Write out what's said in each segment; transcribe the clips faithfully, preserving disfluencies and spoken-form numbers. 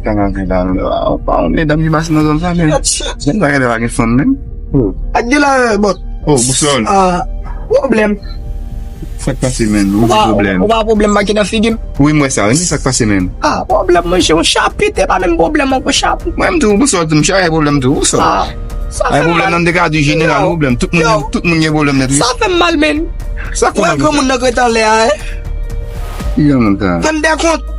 Ka nan vil la, pa yon medam ki pase nan zòn sa, men. Shit, shit. Jan sa genlè pa gen fanm menm. Oh. Ak gen la, bon. Oh, Bousòl. Ah, pwoblèm. Sa k pase, menn? Ou gen pwoblèm? Ou pa pwoblèm pa ki nan figi m? Wi, m wè sa, wi, men sa k pase, menn? Ah, pwoblèm, monchè, yon chapit, e pa menm pwoblèm, yon chapit. Mwen, m tou, Bousòl, m chanje pwoblèm tou, Bousòl. Ah, sa fè mal. Ay, pwoblèm nan m te ka di jeneral, pwoblèm. Tout moun, tout moun gen pwoblèm nèt, wi. Sa fè m mal, menn. Sa k fè w mal, Bousòl? Ou wè granmoun nan k rete anlè a, eh? Ki granmoun sa? Rann de kont.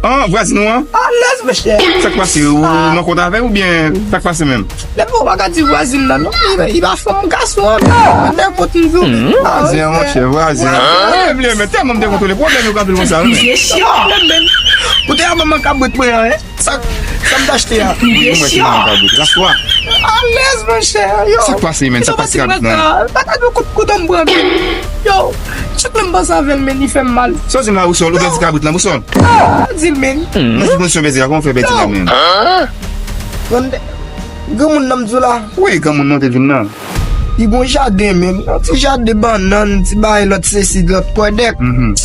Ah, vwazin ou an? Alèz, monchè. Sa k pase? Ou nan kont avè l oubyen sa k pase menm? Depi w pa ka di vwazin nan, non. Li, li pa fanm gason an. Rann de kont m di w. Vwazin an, monchè, vwazin an. Li menm, li menm, tèlman m dekontwole. Pwoblèm yo ka vin konsa, wi. Pwoblèm, menn. Ou te a manman kabrit mwen an, eh? Sa, sa m t achte a. Mwen, mwen, se mwen kabrit. Lastwa. Alèz, monchè, yo. Sa k pase, menn? Sa k pase kabrit nan? Pa ta di kout kouto m pran, menn. Yo, chak lè m panse avè l, menn, li fè m mal. Sa w di m la, Bousòl, ou pèdi kabrit lan, Bousòl? Ah, pa di l, menn. Nan ki kondisyon pèdi la, kòman w fè pèdi la, menn? Granmoun nan m di w la. Wi, granmoun nan te di m nan. Li gon jaden, menn. Yon ti jaden bannann, ti bagay lòt sesi, lòt pwèdèk. Mhm.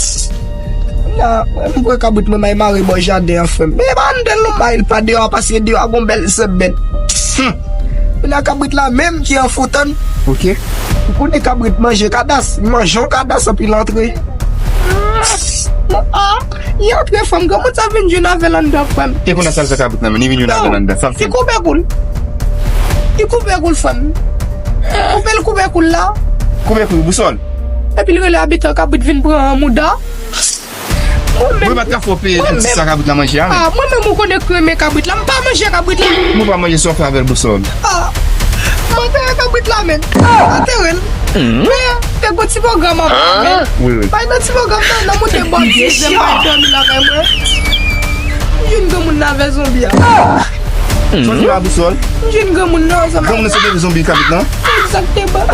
Kounye a, mwen, m pran kabrit mwen, m al mare bò jaden an, frè m. Men pa anndan l non, m al pa deyò a, paske deyò a gon bèl zèb bèt. Kounye a, kabrit la menm ki an foutann. Ok. Ou konnen kabrit manje kadas, li manje yon kadas anpi l antre. Ah, li antre, frè m, granmoun sa vin jwenn avè l anndan, frè m. E kounye a, sa l fè kabrit la menm, li vin jwenn avè l anndan, sa l fè? Li koupe kou l. Li koupe kou l, frè m. Koupe l, koupe kou l la. Koupe kou l, Bousòl. Epi l rele abitan kabrit vin pran mouda. Mwen menm, mwen pa t ka fè w peye pou ti sa kabrit la manje a, menn. Ah, mwen menm, ou konnen k renmen kabrit la. M pa manje kabrit la. Mwen pa manje sa w fè avè l, Bousòl. Ah, m antere kabrit la, menn. M antere l. Men, te gon ti pwogram anvan, menn. Wi, wi. Bay nan ti pwogram nan, nan moute bò diz è, m bay dòmi lakay mwen. M jwenn granmoun nan avè zonbi a. Sa w di la, Bousòl? M jwenn granmoun nan ansanm. Granmoun nan se te zonbi kabrit lan? Egzakteman.